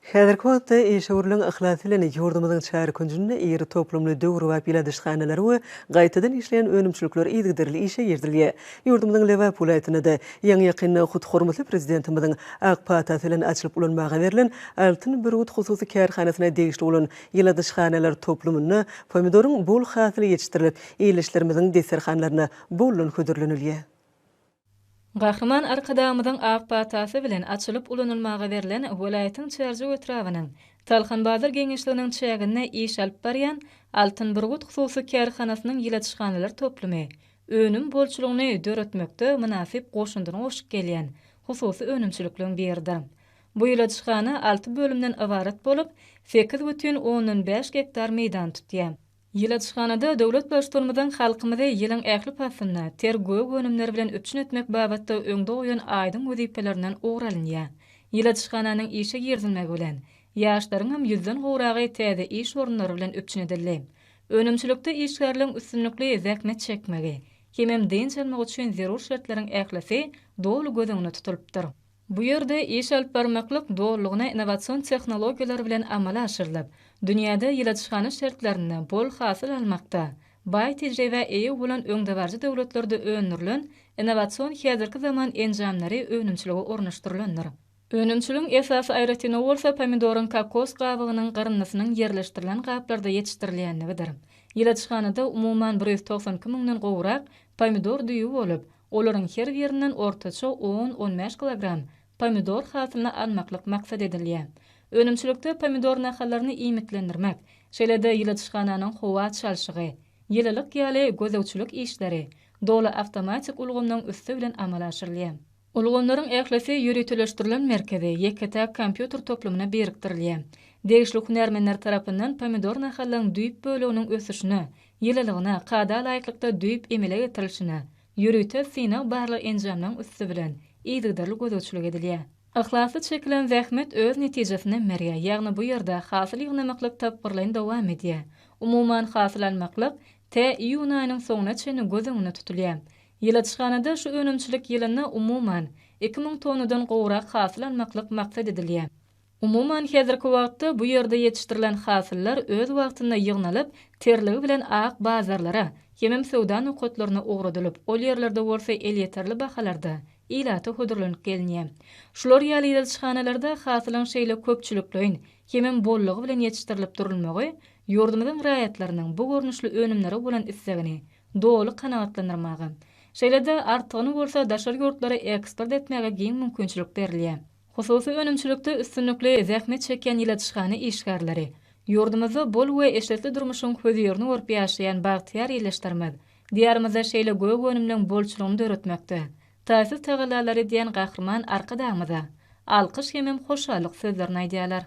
Häzirki wagtda işewürligiň yhlasy bilen ýurdumyzyň çar künjünde iri toplumly döwrebap ýyladyşhanalary we gaýtadan işleýän önümçilikler yzygiderli işe girizilýär. Ýurdumyzyň Lebap welaýatynda-da ýaňy-ýakynda hut hormatly Prezidentimiziň ak patasy bilen açylyp ulanmaga berlen Altyn bürgüt hususy kärhanasyna degişli bolan ýyladyşhanalar toplumynda pomidoryň bol hasyly ýetişdirilip, ildeşlerimiziň desterhanlaryna boldan hödürlenilýär. Gahryman Arkadagymyzyň ak patasy bilen açylyp ulanylmaga berlen welaýatyň Çärjew etrabynyň Talhanbazar geňeşliginiň çäginde iş alyp barýan Altyn Bürgüt hususy kärhanasynyň ýyladyşhanalar toplumy önüm bolçulygyny döretmekde mynasyp goşandyny goşup gelýän hususy önümçilikleriň biridir. Bu ýyladyşhana alty bölümden ybarat bolup, 8,5 gektar meýdany tutýar. Ýyladyşhanada döwlet Baştutanymyzyň halkymyzy ýylyň ähli paslynda ter gök önümler bilen üpjün etmek babatda öňde goýan aýdyň wezipelerinden ugur alynýar. Ýyladyşhananyň işe girizilmegi bilen, ýaşlaryňam ýüzden gowragy täze iş orunlary bilen üpjün edildi. Önümçilikde işgärleň üstünlikli zähmet çekmegi hemem dynç almagy üçin zerur şertleriň ählisi doly göz öňünde tutulypdyr. Bu ýerde iş alyp barmaklyk dolulygyna innowasion tehnologiýalar bilen amala aşyrylyp, dünýäde ýyladyşhana şertlerinde bol hasyl almakda baý tejribä eýe bolan öňdebaryjy döwletlerde öndürilen innowasion häzirki zaman enjamlary önümçilige ornaşdyrylandyr. Önümçiligiň esasy aýratynlygy bolsa pomidoryň kokos gabygynyň gyryndysynyň ýerleşdirilen gaplarda ýetişdirilýänligidir. Ýyladyşhanada umuman 192 müňden gowrak pomidor düýbi bolup, Olaryň her birinden ortaça on-on bäş kilogram pomidor hasylyny almaklyk maksat edilýär. Önümçilikde pomidor nahallaryny iýmitlendirmek, şeýle-de ýyladyşhananyň howa çalşygy, ýylylyk ýaly gözegçilik işleri doly awtomatik ulgamlaryň üsti bilen amala aşyrylýar. Ulgamlaryň ählisi ýöriteleşdirilen merkezi, ýeke-täk kompýuter toplumyna birikdirilýär. Degişli hünärmenler tarapyndan pomidor nahallaryň düýp böleginiň ösüşine, ýylylygyna, kada laýyklykda düýp emele getirilişine, ýörite synag-barlag enjamlaryň üsti bilen yzygiderli gözegçilik edilýär. Yhlasly çekilen zähmet öz netijesinem berýär, ýagny bu ýerde hasyl ýygnamaklyk tapgyrlaýyn dowam edýär. Umuman, hasyl almaklyk tä iýun aýynyň soňuna çenli göz öňünde tutulýar. Ýyladyşhanada şu önümçilik ýylynda umuman, 2000 tonnadan gowrak hasyl almaklyk maksat edilýär. Umuman, häzirki wagtda bu ýerde ýetişdirilen hasyllar öz wagtynda ýygnalyp, terligi bilen ak bazarlara hemem söwda nokatlaryna ugradylyp, ol ýerlerde bolsa elýeterli bahalarda ilata hödürlenip gelinýär. Şular ýaly ýyladyşhanalarda hasylyň şeýle köpçülikleýin hemem bollugy bilen ýetişdirilip durulmagy ýurdumyzyň raýatlarynyň bu görnüşli önümlere bolan islegini doly kanagatlandyrmaga, şeýle-de artygyny bolsa daşary ýurtlara eksport etmäge giň mümkinçilik berilýär. Hususy önümçilikde üstünlikli zähmet çekýän ýyladyşhana işgärleri, ýurdumyzda bol we eşretli durmuşyň hözirini görüp ýaşaýan bagtyýar ildeşlerimiz Diýarymyzda şeýle gök önümleň bolçulygyny döretmekde taýsyz tagallalary edýän Gahryman Arkadagymyza alkyş hemem hoşallyk sözlerini aýdýarlar.